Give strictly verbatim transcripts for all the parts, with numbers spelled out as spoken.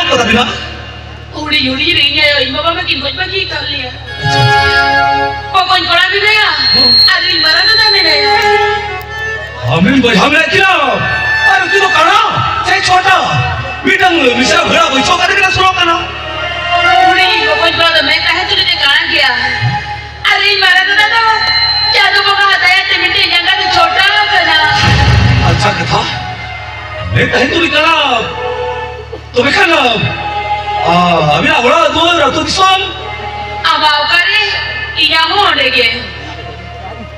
ᱠᱚ ᱛᱟᱹᱵᱤᱱᱟ? ᱦᱩᱰᱤᱧ ᱦᱩᱰᱤᱧ ᱨᱮ ᱤᱧ ᱟᱭᱳ ᱤᱧ ᱵᱟᱵᱟ ᱢᱟᱠᱤᱱ ᱜᱚᱡ ᱵᱟᱹᱜᱤ ᱟᱠᱟᱫ ᱞᱮᱭᱟ᱾ ᱵᱚᱠᱚᱧ ᱠᱚᱲᱟ ᱢᱮᱱᱟᱭᱟ ᱟᱨ ᱤᱧ ᱢᱟᱨᱟᱝ ᱫᱟᱫᱟ ᱢᱮᱱᱟᱭᱟ᱾ ᱟᱢᱨᱮᱱ ᱵᱚᱭᱦᱟ ᱢᱮᱱᱟᱜ ᱠᱤᱱᱟ ᱟᱨ ᱩᱱᱠᱤᱱ ᱫᱚ ᱠᱟᱬᱟ ᱥᱮ ᱪᱷᱳᱴᱟ? ᱢᱤᱫᱴᱟᱝ ᱢᱤᱥᱨᱟ ᱵᱷᱮᱲᱟ ᱵᱟᱹᱭᱥᱟᱹᱣ ᱠᱟᱛᱮ ᱠᱤᱱ ᱟᱹᱥᱩᱞᱚᱜ ᱠᱟᱱᱟ᱾ ᱦᱩᱰᱤᱧ ᱵᱚᱠᱚᱧ ᱠᱚᱲᱟ ᱫᱚ ᱢᱮᱫ ᱛᱟᱦᱮᱸ ᱛᱩᱞᱩᱡ ᱮ ᱠᱟᱬᱟ ᱜᱮᱭᱟ ᱟᱨ ᱤᱧ ᱢᱟᱨᱟᱝ ᱫᱟᱫᱟ ᱫᱚ ᱪᱟᱸᱫᱚ ᱵᱚᱸᱜᱟ ᱦᱟᱛᱟᱭᱟ ᱛᱮ ᱢᱤᱫᱴᱮᱱ ᱡᱟᱸᱜᱟ ᱫᱚ ᱪᱷᱳᱴᱟ ᱟᱠᱟᱱᱟ᱾ ᱟᱪᱪᱷᱟ ᱠᱟᱛᱷᱟ, ᱢᱮᱫ ᱛᱟᱦᱮᱸ ᱛᱩᱞᱩᱡ ᱠᱟᱬᱟ᱾ ᱛᱚᱵᱮ ᱠᱷᱟᱱ, ᱟ, ᱟᱹᱵᱤᱱᱟᱜ ᱚᱲᱟᱜ ᱫᱩᱣᱟᱹᱨ ᱟᱹᱛᱩ ᱫᱤᱥᱚᱢ? ᱟᱢᱟᱜ ᱚᱠᱟᱨᱮ? ᱤᱧᱟᱹᱜ ᱦᱚᱸ ᱚᱸᱰᱮ ᱜᱮ᱾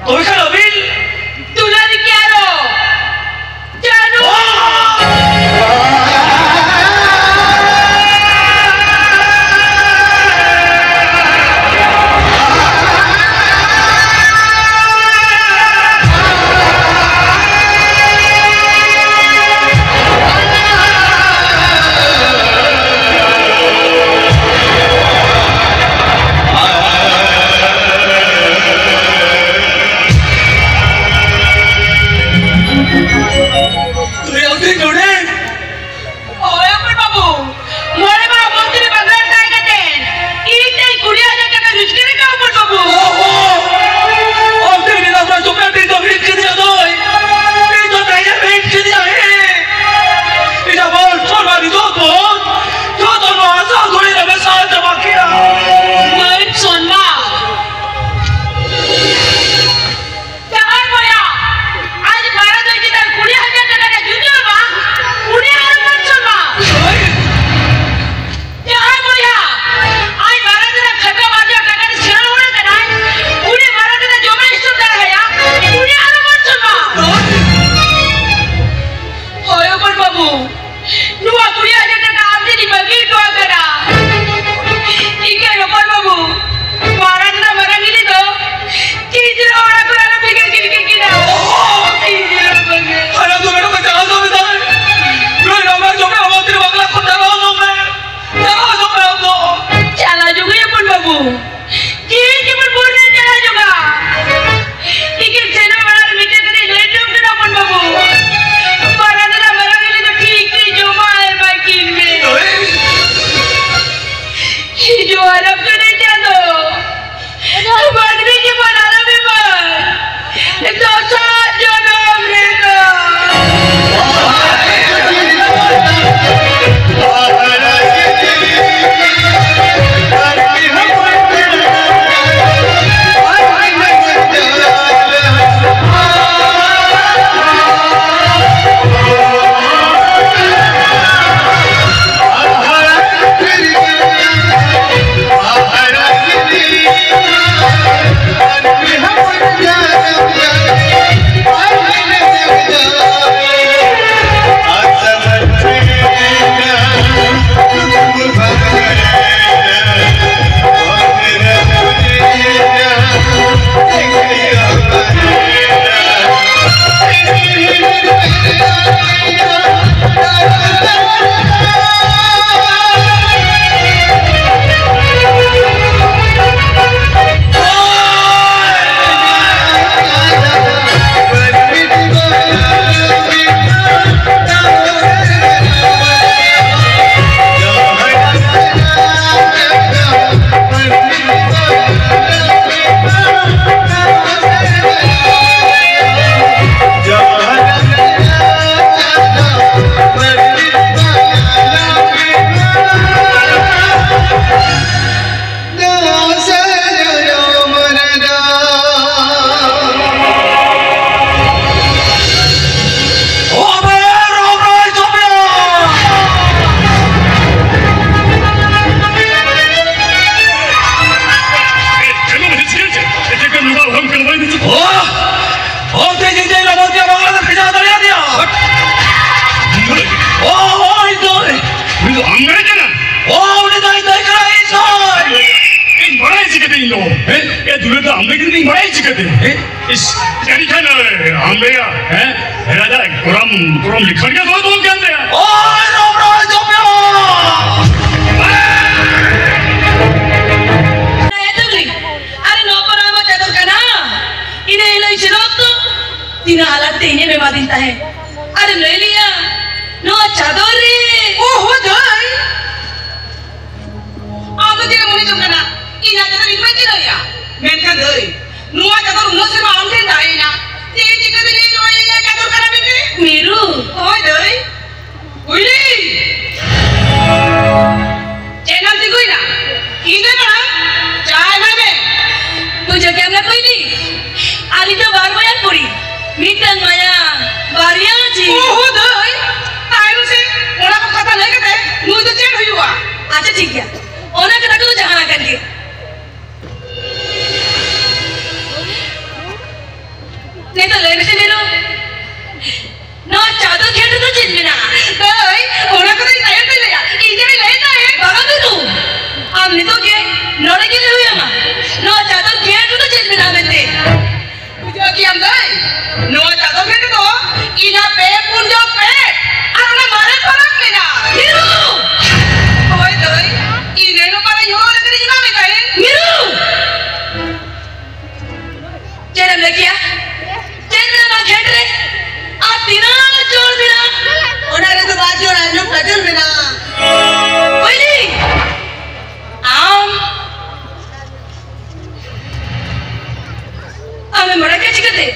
ᱛᱚᱵᱮ ᱠᱷᱟᱱ ᱟᱹᱵᱤᱱ? ᱫᱩᱞᱟᱹᱲᱤ ᱠᱮ ᱟᱨᱚ᱾ ᱡᱟᱱᱩ᱾ ᱟᱢ ᱢᱮᱱᱮᱫ ᱠᱟᱱᱟ? ᱚ, ᱩᱱᱤ ᱫᱚ ᱤᱧ ᱫᱚ ᱠᱟᱱᱟ, ᱤᱧ ᱫᱚ᱾ ᱤᱧ ᱵᱟᱲᱟᱭ ᱪᱤᱠᱟᱹᱛᱮ ᱤᱧ ᱫᱚ? ᱦᱮᱸ? ᱮ, ᱫᱩᱞᱟᱹᱲ ᱫᱚ ᱟᱢ ᱞᱟᱹᱜᱤᱫ ᱤᱧ ᱵᱟᱲᱟᱭ ᱪᱤᱠᱟᱹᱛᱮ? ᱦᱮᱸ? ᱤᱥ, ᱡᱟᱹᱱᱤᱡ ᱠᱷᱟᱱ, ᱮ, ᱟᱢ ᱞᱟᱹᱭᱟ, ᱦᱮᱸ? ᱨᱟᱡᱟ ᱠᱚᱨᱟᱢ, ᱠᱚᱨᱟᱢ ᱞᱮᱠᱷᱟᱱ ᱜᱮ ᱫᱚᱦᱚ ᱫᱚᱦᱚ ᱠᱟᱱ ᱛᱟᱭᱟ᱾ ᱳᱭ, ᱨᱚᱢ ᱨᱚᱢ ᱡᱚᱢ ᱢᱮ᱾ ᱮ, ᱛᱩᱞᱤ, ᱟᱨᱮ ᱱᱚᱣᱟ ᱠᱚᱨᱟᱢ ᱪᱟᱫᱚᱨ ᱠᱟᱱᱟ᱾ ᱤᱱᱟᱹ ᱦᱤᱞᱳᱜ ᱤᱧ ᱥᱮᱱᱚᱜ ᱚᱠᱛᱚ ᱛᱤᱱᱟᱹᱜ ᱟᱞᱟᱫ ᱛᱮ ᱤᱧᱮᱢ ᱮᱢᱟᱫᱤᱧ ᱛᱟᱦᱮᱸᱫ᱾ ᱟᱨᱮ ᱞᱟᱹᱭ ᱞᱮᱭᱟ, ᱱᱚᱣᱟ ᱪᱟᱫᱚᱨ ᱨᱮ᱾ ᱳ ᱦᱳ ᱫᱟᱹᱭ, ᱟᱢ ᱫᱚ ᱪᱮᱫ ᱮᱢ ᱢᱚᱱᱮ ᱡᱚᱝ ᱠᱟᱱᱟ? ᱤᱧᱟᱜ ᱪᱟᱫᱚᱨ ᱤᱧ ᱵᱟᱹᱧ ᱪᱤᱱᱦᱟᱹᱣᱮᱭᱟ᱾ ᱢᱮᱱᱠᱷᱟᱱ ᱫᱟᱹᱭ, ᱱᱚᱣᱟ ᱪᱟᱫᱚᱨ ᱩᱱᱟᱹᱜ ᱥᱮᱨᱢᱟ ᱟᱢ ᱴᱷᱮᱱ ᱛᱟᱦᱮᱸᱭᱮᱱᱟ, ᱛᱮᱦᱮᱧ ᱪᱤᱠᱟᱹᱛᱮ ᱞᱟᱹᱭ ᱱᱚᱣᱟ ᱤᱧᱟᱜ ᱪᱟᱫᱚᱨ ᱠᱟᱱᱟ ᱢᱮᱱᱛᱮ? ᱢᱤᱨᱩ᱾ ᱦᱳᱭ ᱫᱟᱹᱭ᱾ ᱠᱩᱭᱞᱤ! ᱪᱮᱫ ᱮᱢ ᱛᱤᱸᱜᱩᱭᱮᱱᱟ? ᱤᱧ ᱫᱚ ᱢᱟᱲᱟᱝ ᱪᱟ ᱮᱢᱟᱭ ᱢᱮ᱾ ᱵᱩᱡᱷᱟᱹᱣ ᱠᱮᱫᱟᱢ ᱱᱟ ᱠᱩᱭᱞᱤ? ᱟᱹᱞᱤᱧ ᱫᱚ ᱵᱟᱨ ᱵᱚᱭᱦᱟ ᱠᱩᱲᱤ, ᱢᱤᱫᱴᱟᱝ ᱢᱟᱭᱟ, ᱵᱟᱨᱭᱟ ᱡᱤᱣᱤ᱾ ᱳᱦᱳ ᱫᱟᱹᱭ, ᱛᱟᱭᱚᱢ ᱥᱮ ᱚᱱᱟ ᱠᱚ ᱠᱟᱛᱷᱟ ᱞᱟᱹᱭ ᱠᱟᱛᱮ ᱱᱩᱭ ᱫᱚ ᱪᱮᱫ ᱦᱩᱭᱩᱜᱼᱟ? ᱟᱪᱪᱷᱟ ᱴᱷᱤᱠ ᱜᱮᱭᱟ, ᱚᱱᱟ ᱠᱟᱛᱷᱟ ᱠᱚᱫᱚ ᱡᱟᱦᱟᱸ ᱟᱠᱟᱱ ᱜᱮ᱾ ᱱᱤᱛᱚᱜ ᱞᱟᱹᱭ ᱢᱮᱥᱮ ᱢᱤᱨᱩ, ᱱᱚᱣᱟ ᱪᱟᱫᱚᱨ ᱜᱷᱮᱴ ᱨᱮᱫᱚ ᱪᱮᱫ ᱢᱮᱱᱟᱜᱼᱟ? ᱫᱟᱹᱭ, ᱚᱱᱟ ᱠᱚᱫᱚ ᱤᱧ ᱛᱟᱭᱚᱢ ᱛᱮᱧ ᱞᱟᱹᱭᱟ᱾ ᱤᱧ ᱡᱮ ᱞᱟᱹᱭ ᱛᱟᱦᱮᱸ᱾ ᱵᱟᱵᱟ ᱢᱤᱨᱩ, ᱟᱢ ᱱᱤᱛᱚᱜ ᱜᱮ ᱱᱚᱰᱮ ᱜᱮ ᱞᱟᱹᱭ ᱦᱩᱭ ᱟᱢᱟ᱾ ᱱᱚᱣᱟ ᱪᱟᱫᱚᱨ ᱜᱷᱮᱴ ᱨᱮᱫᱚ ᱪᱮᱫ ᱢᱮᱱᱟᱜᱼᱟ ᱢᱮᱱᱛᱮ? ᱵᱩᱡᱷᱟᱹᱣ ᱠᱮᱭᱟᱢ ᱫᱟᱹᱭ, ᱱᱚᱣᱟ ᱪᱟᱫᱚᱨ ᱜᱷᱮᱴ ᱨᱮᱫᱚ ᱤᱧᱟᱜ ᱯᱮ ᱯᱩᱱ ᱡᱚᱲ ᱯᱮ ᱟᱨ ᱚᱱᱟ ᱢᱟᱨᱟᱝ ᱯᱟᱨᱟᱠ ᱢᱮᱱᱟᱜᱼᱟ᱾ ᱢᱤᱨᱩ! ᱦᱳᱭ ᱫᱟᱹᱭ, ᱤᱧ ᱨᱮᱱ ᱚᱠᱟᱨᱮ ᱧᱩᱨᱩ ᱞᱮᱠᱟᱧ ᱮᱢᱟ ᱢᱮ ᱛᱟᱦᱮᱸ᱾ ᱢᱤᱨᱩ! ᱪᱮᱫ ᱮᱢ ᱞᱟᱹᱭ ᱠᱮᱭᱟ? ᱪᱮᱫ ᱢᱮᱱᱟᱜᱼᱟ ᱱᱚᱣᱟ ᱜᱷᱮᱴ ᱨᱮ? ᱟᱨ ᱛᱤᱱᱟᱹᱜ ᱡᱳᱨ ᱢᱮᱱᱟᱜᱼᱟ? ᱚᱱᱟ ᱨᱮᱫᱚ ᱵᱟᱨ ᱡᱳᱲ ᱟᱭᱱᱚᱢ ᱠᱟᱡᱚᱞ ᱢᱮᱱᱟᱜᱼᱟ᱾ ᱠᱩᱭᱞᱤ, ᱟᱢ, ᱟᱢᱮᱢ ᱵᱟᱲᱟᱭ ᱠᱮᱫᱟ ᱪᱤᱠᱟᱹᱛᱮ?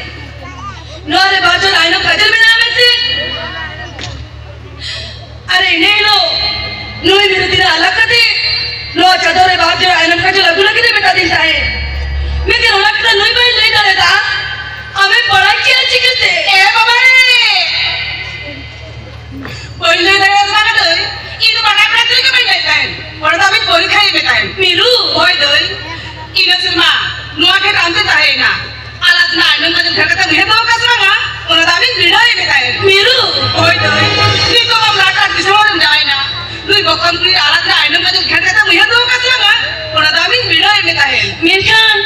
ᱱᱚᱣᱟ ᱨᱮ ᱵᱟᱨ ᱡᱳᱲ ᱟᱭᱱᱚᱢ ᱠᱟᱡᱚᱞ ᱢᱮᱱᱟᱜᱼᱟ ᱢᱮᱱᱛᱮ? ᱟᱨ ᱤᱱᱟᱹ ᱦᱤᱞᱳᱜ ᱱᱩᱭ ᱢᱤᱨᱩ ᱛᱤᱱᱟᱹᱜ ᱟᱞᱟᱜ ᱠᱟᱛᱮ ᱱᱚᱣᱟ ᱪᱟᱫᱚᱨ ᱨᱮ ᱵᱟᱨ ᱡᱳᱲ ᱟᱭᱱᱚᱢ ᱠᱟᱡᱚᱞ ᱟᱹᱜᱩ ᱞᱟᱹᱜᱤᱫ ᱮ ᱢᱮᱛᱟ ᱫᱤᱧ ᱛᱟᱦᱮᱸᱫ᱾ ᱢᱮᱱᱠᱷᱟᱱ ᱚᱱᱟ ᱠᱟᱛᱷᱟ ᱱᱩᱭ ᱵᱟᱭ ᱞᱟᱹᱭ ᱫᱟᱲᱮᱭᱟᱫᱟ᱾ ᱟᱢᱮᱢ ᱵᱟᱲᱟᱭ ᱠᱮᱭᱟ ᱪᱤᱠᱟᱹᱛᱮ? ᱮ ᱵᱟᱵᱟ ᱨᱮ! ᱵᱟᱹᱧ ᱞᱟᱹᱭ ᱫᱟᱲᱮᱭᱟᱫᱟ ᱠᱟᱱᱟ ᱫᱟᱹᱭ᱾ ᱤᱧ ᱫᱚ ᱵᱟᱰᱟᱭ ᱵᱟᱰᱟᱭ ᱛᱩᱞᱩᱡ ᱜᱮ ᱵᱟᱹᱧ ᱞᱟᱹᱭ ᱛᱟᱦᱮᱸᱫ᱾ ᱚᱸᱰᱮ ᱫᱚ ᱟᱢᱤᱧ ᱯᱚᱨᱤᱠᱠᱷᱟᱭᱮᱫ ᱢᱮ ᱛᱟᱦᱮᱸᱫ᱾ ᱢᱤᱨᱩ! ᱦᱳᱭ ᱫᱟᱹᱭ᱾ ᱤᱱᱟᱹ ᱥᱮᱨᱢᱟ ᱱᱚᱣᱟ ᱜᱷᱮᱴ ᱟᱢ ᱛᱮ ᱛᱟᱦᱮᱸᱭᱮᱱᱟ᱾ ᱟᱞᱟᱜ ᱨᱮᱱᱟᱜ ᱟᱭᱱᱚᱢ ᱠᱟᱡᱚᱞ ᱜᱷᱮᱴ ᱠᱟᱛᱮᱢ ᱩᱭᱦᱟᱹᱨ ᱫᱚᱦᱚ ᱠᱟᱜ ᱥᱮ ᱵᱟᱝᱟ? ᱚᱱᱟ ᱫᱚ ᱟᱢᱤᱧ ᱵᱤᱰᱟᱹᱣᱮᱫ ᱢᱮ ᱛᱟᱦᱮᱸᱫ᱾ ᱢᱤᱨᱩ! ᱦᱳᱭ ᱫᱟᱹᱭ᱾ ᱱᱤᱛᱚᱜ ᱟᱢ ᱞᱟᱴᱟ ᱫᱤᱥᱚᱢ ᱦᱚᱲᱮᱢ ᱡᱟᱶᱟᱭᱮᱱᱟ᱾ ᱱᱩᱭ ᱵᱚᱠᱚᱛ ᱠᱩᱲᱤ ᱟᱲᱟᱜ ᱨᱮ ᱟᱭᱱᱚᱢ ᱠᱟᱡᱚᱞ ᱜᱷᱮᱸᱴ ᱠᱟᱛᱮᱢ ᱩᱭᱦᱟᱹᱨ ᱫᱚᱦᱚ ᱠᱟᱫ ᱛᱟᱞᱟᱝᱟ, ᱚᱱᱟ ᱫᱚ ᱟᱢᱤᱧ ᱵᱤᱰᱟᱹᱣ ᱮᱫ ᱢᱮ ᱛᱟᱦᱮᱸᱫ᱾ ᱢᱮᱱᱠᱷᱟᱱ,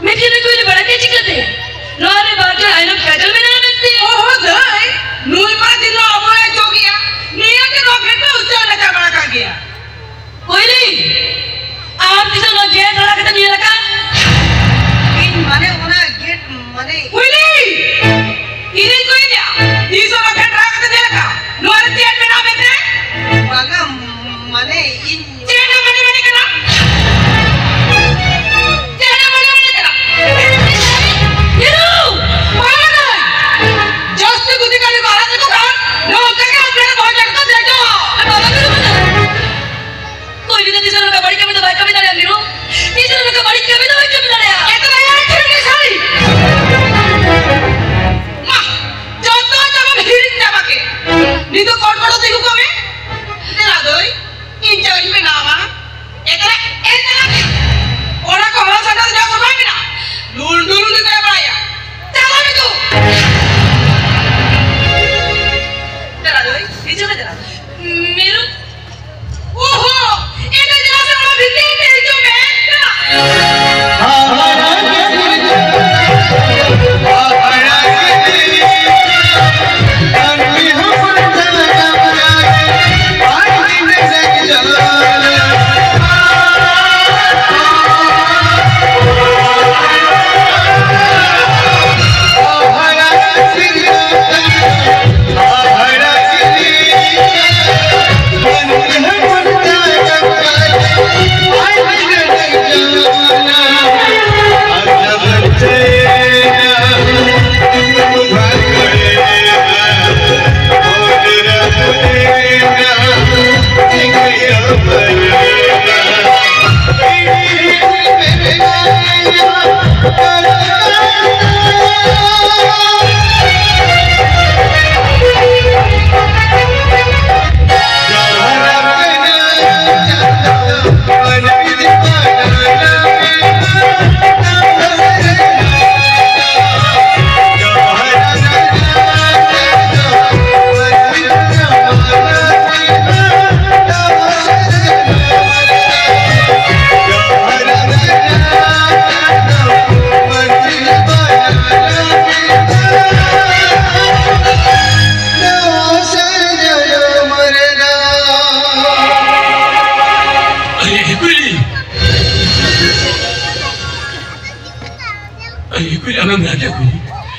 ᱢᱮᱱᱠᱷᱟᱱ ᱱᱩᱭ ᱠᱩᱲᱤ ᱵᱟᱲᱟᱭ ᱠᱮᱫ ᱪᱤᱠᱟᱹᱛᱮ? ᱱᱚᱣᱟ ᱨᱮ ᱵᱟᱨ ᱡᱚᱱ ᱟᱭᱱᱚᱢ ᱠᱟᱡᱚᱞ ᱢᱮᱱᱟᱜᱼᱟ ᱢᱮᱱᱛᱮ᱾ ᱚᱦᱚ ᱫᱟᱹᱭ, ᱱᱩᱭ ᱢᱟ ᱫᱤᱱ ᱦᱚᱸ ᱟᱵᱚ ᱮ ᱪᱚᱜ ᱜᱮᱭᱟ᱾ ᱱᱤᱭᱟᱹ ᱜᱮ ᱱᱚᱣᱟ ᱜᱷᱮᱸᱴ ᱢᱟ ᱩᱪᱟᱹᱲ ᱞᱮᱠᱟ ᱵᱟᱲᱟ ᱠᱟᱜ ᱜᱮᱭᱟ᱾ ᱠᱩᱭᱞᱤ, ᱟᱢ ᱛᱤᱥ ᱦᱚᱸ ᱱᱚᱣᱟ ᱜᱮᱴ ᱨᱟᱲᱟ ᱠᱟᱛᱮᱢ ᱧᱮᱞ ᱟᱠᱟᱫ? ᱤᱧ ᱢᱟᱱᱮ ᱚᱱᱟ ᱜᱮᱴ ᱢᱟᱱᱮ ᱠᱩᱭᱞᱤ! ᱤᱧᱤᱧ ᱠᱩᱞᱤ ᱢᱮᱭᱟ, ᱛᱤᱥ ᱦᱚᱸ ᱱᱚᱣᱟ ᱜᱮᱴ ᱨᱟᱲᱟ ᱠᱟᱛᱮᱢ ᱧᱮᱞ ᱟᱠᱟᱫ? ᱱᱚᱣᱟ ᱨᱮ ᱪᱮᱫ ᱢᱮᱱᱟᱜᱼᱟ ᱢᱮᱱᱛᱮ? ᱵᱟᱝᱟ, ᱢᱟᱱᱮ ᱤᱧ ᱪᱮᱫ ᱮᱢ ᱢᱟᱱᱮ ᱢᱟᱱᱮ ᱠᱟᱱᱟ? ᱪᱮᱫ ᱮᱢ ᱢᱟᱱᱮ ᱢᱟᱱᱮ ᱠᱟᱱᱟ? ᱦᱤᱨᱩ! ᱵᱟᱝᱟ ᱫᱟᱹᱭ! ᱡᱟᱹᱥᱛᱤ ᱵᱩᱫᱷᱤ ᱠᱟᱹᱢᱤ ᱠᱚ ᱟᱲᱟᱜ ᱞᱮᱠᱚ ᱠᱷᱟᱱ ᱱᱚᱣᱟ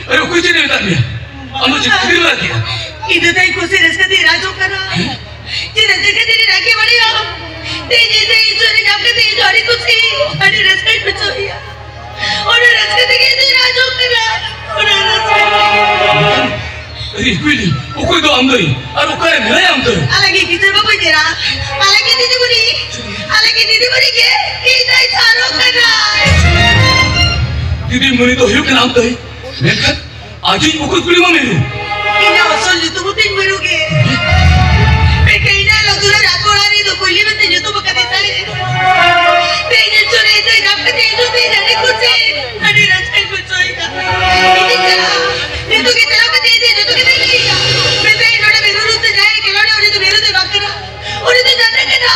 ᱟᱨᱮ, ᱚᱠᱚᱭ ᱪᱮᱫ ᱮ ᱢᱮᱛᱟᱫ ᱢᱮᱭᱟ? ᱟᱢ ᱫᱚ ᱪᱮᱫ ᱠᱷᱟᱹᱛᱤᱨ ᱮᱢ ᱨᱟᱜ ᱠᱮᱫᱟ? ᱤᱧ ᱫᱚ ᱛᱮᱦᱮᱧ ᱠᱩᱥᱤ ᱨᱟᱹᱥᱠᱟᱹ ᱛᱮᱧ ᱨᱟᱜ ᱡᱚᱝ ᱠᱟᱱᱟ᱾ ᱪᱮᱫᱟᱜ ᱪᱤᱠᱟᱹ ᱛᱮᱧ ᱨᱟᱜ ᱜᱮ ᱵᱟᱲᱟᱭᱟ? ᱛᱮᱦᱮᱧ ᱤᱧ ᱫᱚ ᱤᱧ ᱥᱚᱨᱮ ᱧᱟᱢ ᱠᱟᱛᱮ ᱤᱧ ᱫᱚ ᱟᱹᱰᱤ ᱠᱩᱥᱤ, ᱟᱹᱰᱤ ᱨᱟᱹᱥᱠᱟᱹᱧ ᱵᱩᱡᱷᱟᱹᱣᱮᱫᱼᱟ᱾ ᱚᱱᱟ ᱨᱟᱹᱥᱠᱟᱹ ᱛᱮᱜᱮ ᱤᱧ ᱫᱚᱧ ᱨᱟᱜ ᱡᱚᱝ ᱠᱟᱱᱟ᱾ ᱚᱱᱟ ᱨᱟᱹᱥᱠᱟᱹ ᱛᱮᱜᱮ᱾ ᱟᱨᱮ ᱠᱩᱭᱞᱤ, ᱚᱠᱚᱭ ᱫᱚ ᱟᱢ ᱫᱚᱭ? ᱟᱨ ᱚᱠᱟᱨᱮ ᱢᱮᱱᱟᱭᱟ ᱟᱢ ᱫᱚᱭ? ᱟᱞᱮ ᱜᱮ ᱜᱤᱫᱽᱨᱟᱹ ᱵᱟᱵᱚ ᱧᱮᱞᱟ᱾ ᱟᱞᱮ ᱜᱮ ᱫᱤᱫᱤᱢᱩᱱᱤ᱾ ᱟᱞᱮ ᱜᱮ ᱫᱤᱫᱤᱢᱩᱱᱤ ᱜᱮ ᱤᱧ ᱫᱚᱭ ᱥᱟᱨᱚ ᱠᱟᱱᱟ᱾ ᱫᱤᱫᱤᱢᱩᱱᱤ ᱫᱚ ᱦᱩᱭᱩᱜ ᱠᱟᱱᱟ ᱟᱢ ᱫᱚᱭ᱾ ᱢᱮᱱᱠᱷᱟᱱ ᱟᱡᱤᱡ ᱵᱚᱠᱚᱛ ᱠᱩᱲᱤ ᱢᱟ ᱢᱤᱨᱩ᱾ ᱤᱧᱟᱹᱜ ᱟᱥᱚᱞ ᱧᱩᱛᱩᱢ ᱦᱚᱸ ᱛᱤᱧ ᱢᱤᱨᱩ ᱜᱮ᱾ ᱢᱮᱱᱠᱷᱟᱱ ᱤᱧᱟᱹᱜ ᱞᱩᱛᱩᱨ ᱨᱮ ᱟᱠᱚ ᱚᱲᱟᱜ ᱨᱮ ᱫᱚ ᱠᱩᱭᱞᱤ ᱢᱮᱱᱛᱮ ᱧᱩᱛᱩᱢ ᱟᱠᱟᱫᱤᱧ ᱛᱟᱦᱮᱸᱫ᱾ ᱛᱮᱦᱮᱧ ᱤᱧ ᱪᱚᱨᱮ ᱤᱧ ᱧᱟᱢ ᱠᱟᱛᱮ ᱤᱧ ᱫᱚ ᱛᱮᱦᱮᱧ ᱟᱹᱰᱤ ᱠᱩᱥᱤ, ᱟᱹᱰᱤ ᱨᱟᱹᱥᱠᱟᱹᱧ ᱵᱩᱡᱷᱟᱹᱣ ᱮᱫᱟ᱾ ᱤᱧᱤᱧ ᱪᱟᱞᱟᱜᱼᱟ᱾ ᱱᱤᱛᱚᱜ ᱜᱮ ᱪᱟᱞᱟᱣ ᱠᱟᱛᱮ ᱤᱧ ᱫᱚ ᱡᱚᱛᱚ ᱠᱟᱛᱷᱟᱧ ᱞᱟᱹᱭᱟ᱾ ᱢᱮᱱᱠᱷᱟᱱ ᱱᱚᱰᱮ ᱢᱤᱨᱩ ᱨᱩᱯ ᱛᱮ ᱡᱟᱦᱟᱸᱭ ᱠᱷᱮᱞᱳᱰ ᱮᱫᱟ, ᱩᱱᱤ ᱫᱚ ᱢᱤᱨᱩ ᱫᱚᱭ ᱵᱟᱝ ᱠᱟᱱᱟ᱾ ᱩᱱᱤ ᱫᱚ ᱡᱟᱱᱟᱢ ᱠᱟᱱᱟ᱾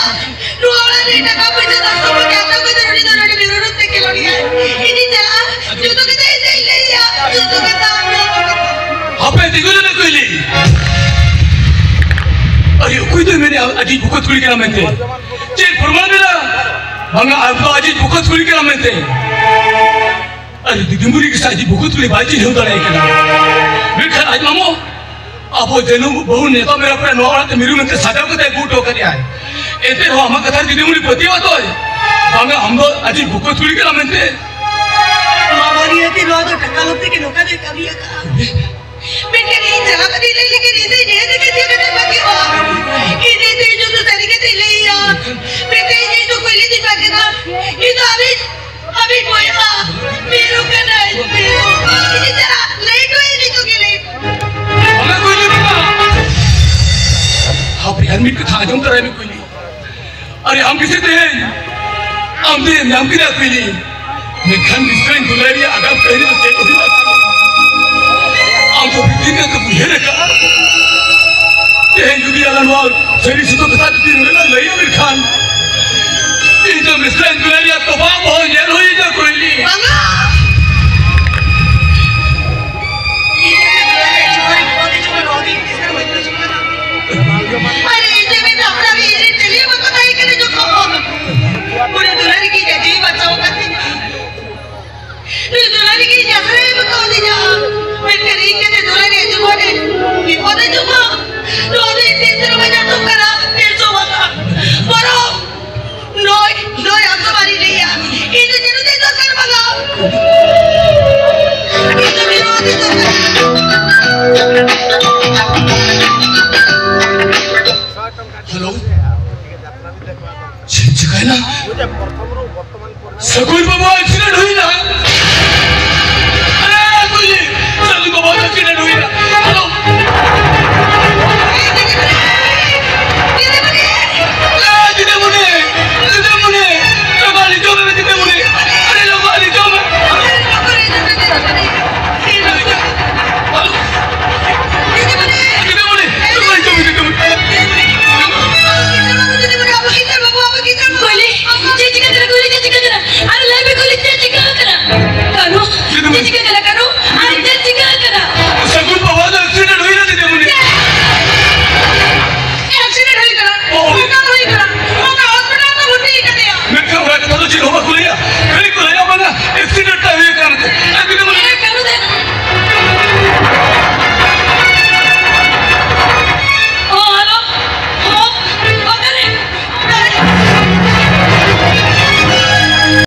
ᱱᱚᱣᱟ ᱚᱲᱟᱜ ᱨᱮ ᱴᱟᱠᱟ ᱯᱚᱭᱥᱟ ᱫᱷᱚᱱ ᱥᱚᱢᱯᱚᱛᱤ ᱦᱟᱛᱟᱣ ᱠᱟᱛᱮ ᱩᱱᱤ ᱫᱚ ᱱᱚᱰᱮ ᱢᱤᱨᱩ ᱨᱩᱯ ᱛᱮ ᱠᱷᱮᱞᱳᱰ ᱮᱫᱟᱭ᱾ ᱤᱧᱤᱧ ᱪᱟᱞᱟᱜᱼᱟ᱾ ᱡᱚᱛᱚ ᱠᱟᱛᱷᱟ ᱤᱧ ᱞᱟᱹᱭᱟ᱾ ᱡᱚᱛᱚ ᱠᱟᱛᱷᱟ᱾ ᱦᱟᱯᱮ ᱛᱤᱸᱜᱩ ᱞᱮᱢᱮ ᱠᱩᱭᱞᱤ᱾ ᱟᱨᱮ ᱚᱠᱚᱭ ᱫᱚᱭ ᱢᱮᱱᱮᱫᱼᱟ ᱟᱡᱤᱡ ᱵᱚᱠᱚᱛ ᱠᱩᱲᱤ ᱠᱟᱱᱟ ᱢᱮᱱᱛᱮ? ᱪᱮᱫ ᱯᱨᱚᱢᱟᱱ ᱢᱮᱱᱟᱜᱼᱟ? ᱵᱟᱝᱟ, ᱟᱢ ᱫᱚ ᱟᱡᱤᱡ ᱵᱚᱠᱚᱛ ᱠᱩᱲᱤ ᱠᱟᱱᱟ ᱢᱮᱱᱛᱮ᱾ ᱟᱨᱮ ᱫᱤᱫᱤᱢᱩᱱᱤ ᱜᱮᱥᱮ ᱟᱡᱤᱡ ᱵᱚᱠᱚᱛ ᱠᱩᱲᱤ ᱵᱟᱭ ᱪᱤᱱᱦᱟᱹᱣ ᱫᱟᱲᱮᱭᱟᱭ ᱠᱟᱱᱟ᱾ ᱢᱮᱱᱠᱷᱟᱱ ᱟᱡ ᱢᱟᱢᱚ ᱟᱵᱚ ᱡᱟᱹᱱᱩ ᱵᱟᱹᱦᱩ ᱱᱮᱣᱛᱟ ᱢᱮᱨᱟ ᱠᱚᱨᱮ ᱱᱚᱣᱟ ᱚᱲᱟᱜ ᱛᱮ ᱢᱤᱨᱩ ᱢᱮᱱᱛᱮ ᱥᱟᱡᱟᱣ ᱠᱟᱛᱮ ᱟᱹᱜᱩ ᱦᱚᱴᱚ ᱠᱟᱫᱮᱭᱟᱭ᱾ ᱮᱱᱛᱮ ᱨᱮᱦᱚᱸ ᱟᱢᱟᱜ ᱠᱟᱛᱷᱟ ᱨᱮ ᱫᱤᱫᱤᱢᱩᱱᱤ ᱯᱟᱹᱛᱭᱟᱹᱣ ᱟᱛᱚᱭ᱾ ᱵᱟᱝᱟ, ᱟᱢ ᱫᱚ ᱟᱡᱤᱡ ᱵᱚᱠᱚᱛ ᱠᱩᱲᱤ ᱠᱟᱱᱟ ᱢᱮᱱᱛᱮ᱾ ᱢᱟᱢᱚ ᱱᱤᱭᱟᱹᱛᱤ ᱱᱚᱣᱟ ᱫᱚ ᱴᱟᱠᱟ ᱞᱳᱵᱷ ᱛᱮᱜᱮ ᱱᱚᱝᱠᱟ ᱫᱚᱭ ᱠᱟᱹᱢᱤ ᱟᱠᱟᱫᱼᱟ᱾ ᱢᱮᱱᱠᱷᱟᱱ ᱤᱧ ᱡᱟᱦᱟᱸ ᱠᱟᱛᱷᱟᱧ ᱞᱟᱹᱭ ᱞᱮᱠᱷᱟᱱ ᱤᱧ ᱫᱚ ᱱᱤᱭᱟᱹ ᱛᱮᱜᱮ ᱪᱮᱫ ᱠᱟᱛᱮ ᱯᱟᱹᱛᱭᱟᱹᱣᱟ? ᱤᱧ ᱫᱚ ᱤᱧ ᱫᱚ ᱥᱟᱹᱨᱤ ᱠᱟᱛᱷᱟᱧ ᱞᱟᱹᱭᱟ᱾ ᱢᱮᱱᱠᱷᱟᱱ ᱤᱧ ᱫᱚ ᱠᱩᱭᱞᱤ ᱫᱚᱧ ᱵᱟᱝ ᱠᱟᱱᱟ᱾ ᱤᱧ ᱫᱚ ᱟᱹᱵᱤᱱ ᱟᱹᱵᱤᱱ ᱵᱚᱭᱦᱟ ᱢᱤᱨᱩ ᱠᱟᱱᱟᱭ, ᱢᱤᱨᱩ᱾ ᱤᱧ ᱪᱟᱞᱟᱜ, ᱞᱟᱹᱭ ᱦᱚᱴᱚ ᱟᱹᱧ ᱱᱤᱛᱚᱜ ᱜᱮ, ᱞᱟᱹᱭ ᱦᱚᱴᱚ᱾ ᱚᱱᱟ ᱠᱚ ᱤᱫᱤ ᱠᱟᱛᱮ ᱦᱟᱯᱮ ᱟᱨ ᱢᱤᱫ ᱠᱟᱛᱷᱟ ᱟᱸᱡᱚᱢ ᱛᱟᱨᱟᱭ ᱢᱮ ᱠᱩᱭᱞᱤ᱾ ᱟᱨᱮ ᱟᱢ ᱜᱮᱥᱮ ᱛᱮᱦᱮᱧ ᱟᱢ ᱫᱚᱭ ᱧᱟᱢ ᱠᱮᱫᱟ ᱠᱩᱭᱞᱤ᱾ ᱢᱮᱱᱠᱷᱟᱱ ᱢᱤᱥᱨᱟᱧ ᱫᱩᱞᱟᱹᱲᱤᱭᱟᱹ ᱟᱜᱟᱢ ᱠᱟᱹᱦᱱᱤ ᱫᱚ ᱪᱮᱫ ᱦᱩᱭᱩᱜᱼᱟ? ᱟᱢ ᱫᱚ ᱵᱷᱤᱛᱤᱨ ᱠᱟᱛᱮ ᱩᱭᱦᱟᱹᱨ ᱟᱠᱟᱫᱼᱟ? ᱛᱮᱦᱮᱧ ᱡᱩᱫᱤ ᱟᱞᱮ ᱱᱚᱣᱟ ᱥᱟᱹᱨᱤ ᱥᱩᱛᱟᱹᱢ ᱠᱟᱛᱷᱟ ᱡᱩᱫᱤ ᱱᱚᱰᱮ ᱞᱟᱝ ᱞᱟᱹᱭᱟ, ᱢᱮᱱᱠᱷᱟᱱ ᱤᱧ ᱫᱚ ᱢᱤᱥᱨᱟᱧ ᱫᱩᱞᱟᱹᱲᱤᱭᱟᱹ ᱛᱚᱯᱟ ᱵᱚᱦᱚᱜ ᱧᱮᱞ ᱦᱩᱭ ᱤᱧᱟᱹ ᱠᱩᱭᱞᱤ᱾ ᱵᱟᱝᱟ! ᱤᱧ ᱫᱚ ᱢᱤᱥᱨᱟᱧ ᱫᱩᱞᱟᱹᱲᱤᱭᱟᱹ ᱪᱮᱛᱟᱱ ᱨᱮ ᱵᱚᱦᱚᱜ ᱫᱮᱡ ᱪᱮᱛᱟᱱ ᱨᱮ ᱵᱟᱹᱧ ᱫᱮᱡ ᱠᱟᱱᱟ᱾ ᱟᱨ ᱤᱧ ᱫᱚ ᱢᱤᱫ ᱦᱟᱯᱲᱟᱢ ᱤᱧ ᱨᱮᱱ ᱪᱟᱹᱞᱤᱭᱟᱹ ᱵᱟᱠᱚ ᱛᱟᱦᱮᱸ ᱠᱟᱱᱟ ᱡᱚᱠᱷᱚᱱ᱾ ᱩᱱᱤ ᱫᱩᱞᱟᱹᱲᱤᱭᱟᱹ ᱜᱮ ᱡᱤᱣᱤ ᱵᱟᱧᱪᱟᱣ ᱟᱠᱟᱫ ᱛᱤᱧᱟ᱾ ᱩᱱᱤ ᱫᱩᱞᱟᱹᱲᱤᱭᱟᱹ ᱜᱮ ᱤᱧ ᱟᱥᱨᱟᱭ ᱮᱢ ᱟᱠᱟᱣᱫᱤᱧᱟ᱾ ᱪᱮᱫ ᱪᱤᱠᱟᱹᱭᱮᱱᱟ? ᱥᱟᱹᱜᱩᱱ ᱵᱟᱹᱵᱩ ᱮᱠᱥᱤᱰᱮᱱᱴ ᱦᱩᱭᱱᱟ᱾